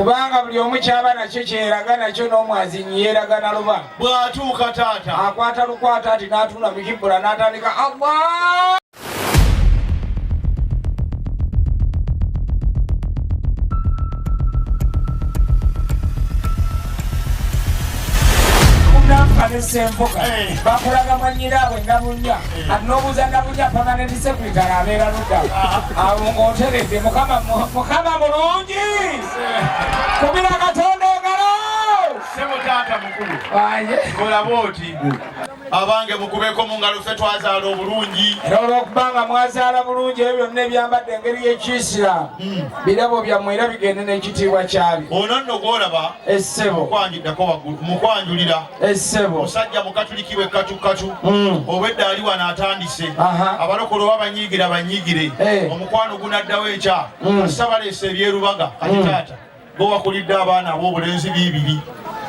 Kubanga buli omu kyaba nakyo kyeraga nakyo, n'omwazinyi yeeraga na luba. Bw'atuuka taata akwata lukwata ati n'atunda mu kibbula n'atandika Allah. Ne Ssenfuka bakulaga mwanyiraabwe Nabunya, ati n'obuuza Nabunya permanent secretary abeera ludda awo ng'oteredde. Mukama, Mukama mulungi, kubira Katonda engalo. Ssebo taata mukulu. Wanje. Kolaba oti abange mukubeko mu ngalo, ffe twazaala obulungi. Era olw'okubanga mwazaala bulungi, ebyo byonna ebyambadde engeri y'ekiyisiraamu birabo byammwe, era bigende n'ekitiibwa kyabyo. Ono nno gwolaba Essebo. Mukwanjuddako waggulu, mukwanjulira. Essebo. Musajja mukatuliki bwe katukatu. Obwedda ali wano atandise. Abalokole oba banyiigira banyiigire. Omukwano gunaddawo ekya kasita baleese ebyerubaga. Kati taata gwe wakulidde abaana ab'obulenzi bibiri,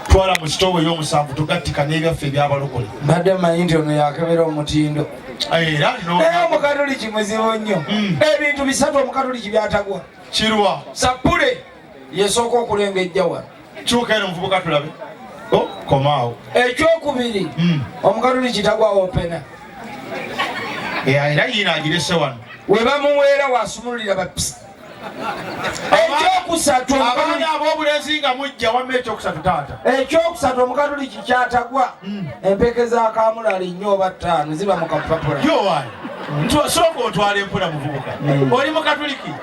twala mu sitoowa ey'omusanvu, tugattika n'ebyaffe ebyabalokole. Mbadde mmanyi nti ono yakebera omutindo. Era Naye omukatuliki muzibu nnyo. Ebintu bisatu omukatuliki byatagwa. Kirwa? Sapule yesooka okulengejja wano. Kyuka eno muvubuka tulabe. Oh, komaawo. Ekyokubiri, omukatuliki tagwa opener. Era yiina agirese wano. We bamuweera wasumululira bapisi. Ekyokusatu, abaana ab'obulenzi nga mujja wamma. Ekyokusatu taata? Ekyokusatu omukatuliki kyatagwa, empeke za kamulali nnyo oba ttaano ziba mu kapapula. Yowaani, sooka ontwala empola muvubuka. Oli mukatuliki?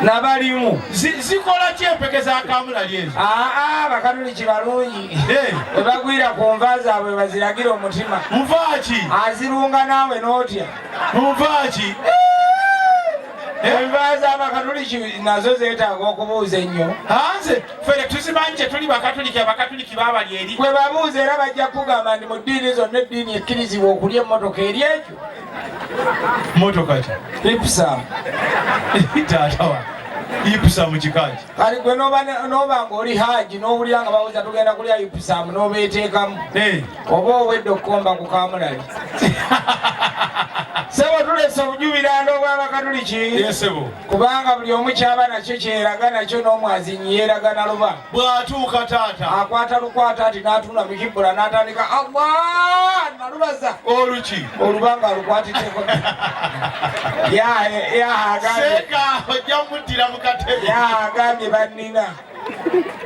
Nabalimu. Zikola ki empeke za kamulali ezo? Aa, abakatuliki balungi. Bwe bagwira ku nva zaabwe baziragira omutima. Nvaaki? Azirunga naawe n'otya. Nvaaki? Enva z'abakatuliki nazo zeetaaga okubuuza ennyo. Anze fere tuzimanyi kye tuli bakatuliki, abakatuliki babali eri. Bwe babuuza era bajja kugamba nti mu ddiini zonna eddiini ekkirizibwa okulya emmotoka eri ekyo. Motoka ki? Ipsum. Taata wa Ipsum mu kikaaki. Kali gwe n'oba n'oba ng'oli haji n'owulira nga babuuza tugenda kulya Ipsum n'obeeteekamu, oba owedde okukomba ku kamulali. Sebo, tulese obujubirando obw'abakatuliki. Yesebo. Kubanga buli omu kyaba nakyo kyeraga nakyo, n'omwazinyi yeeraga na luba. Bw'atuuka taata akwata lukwata ati n'atunda mu kibbula n'atandika Allah nalubaza. Oluki? Olubanga alukwatiteko. Seeka ojja muttira mu katebe. Yagambye bannina,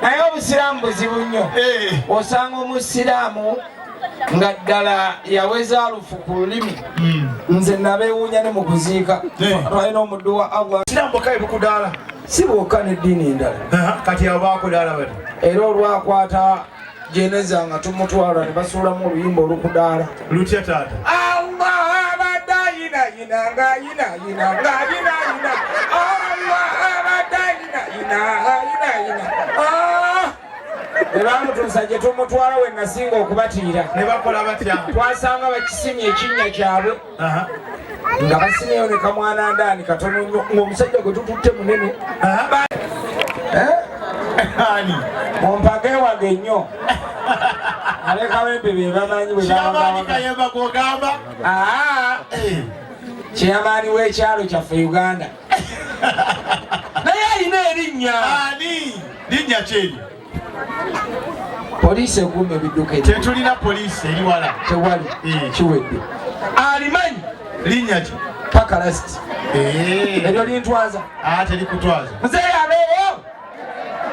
naye obusiraamu buzibu nnyo. Osanga omusiraamu nga ddala yaweza alufu ku lulimi. Nze nabeewuunya ne mu kuziika. Twalina omuddu wa Allah. Siraamu bokka ebukudaala? Si bwokka, n'eddiini endala. Kati abo bakudaala bati? Era olwakwata jeneza nga tumutwala ne basuulamu oluyimba olukudaala. Lutya taata? Allah abadde ayinayina ng'ayinayina ng'ayinayina, Allah abadde ayinayina ayinayina. Ah! Bwe bamutuusa gye tumutwala, we nasinga okubatiira. Ne bakola batya? Twasanga bakisimye ekinnya kyabwe, nga basimyeyo ne kamwana ndaani katono nnyo, ng'omusajja gwe tututte munene. Eh? Ani? Mumpage wage nnyo alekawempe be bamanyi bwe Kyamaani babagawaga. Kayemba gwogamba? Aa, kyeyamaani w'ekyalo kyaffe Uganda, naye alina erinnya. Ani? Linnya ki eryo? Poliisi ekuuma ebidduka eri. Tetulina poliisi eri wala. Tewali. Kiwedde, alimanyi. Linnya ki? Paka last. Eryo lintwaza. Ah, terikutwaza. Muzeeyi abeewo,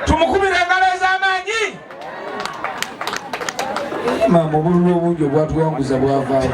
tumukubira engalo ez'amaanyi. Maama, obululu obungi obwatuwanguza bwavaawo.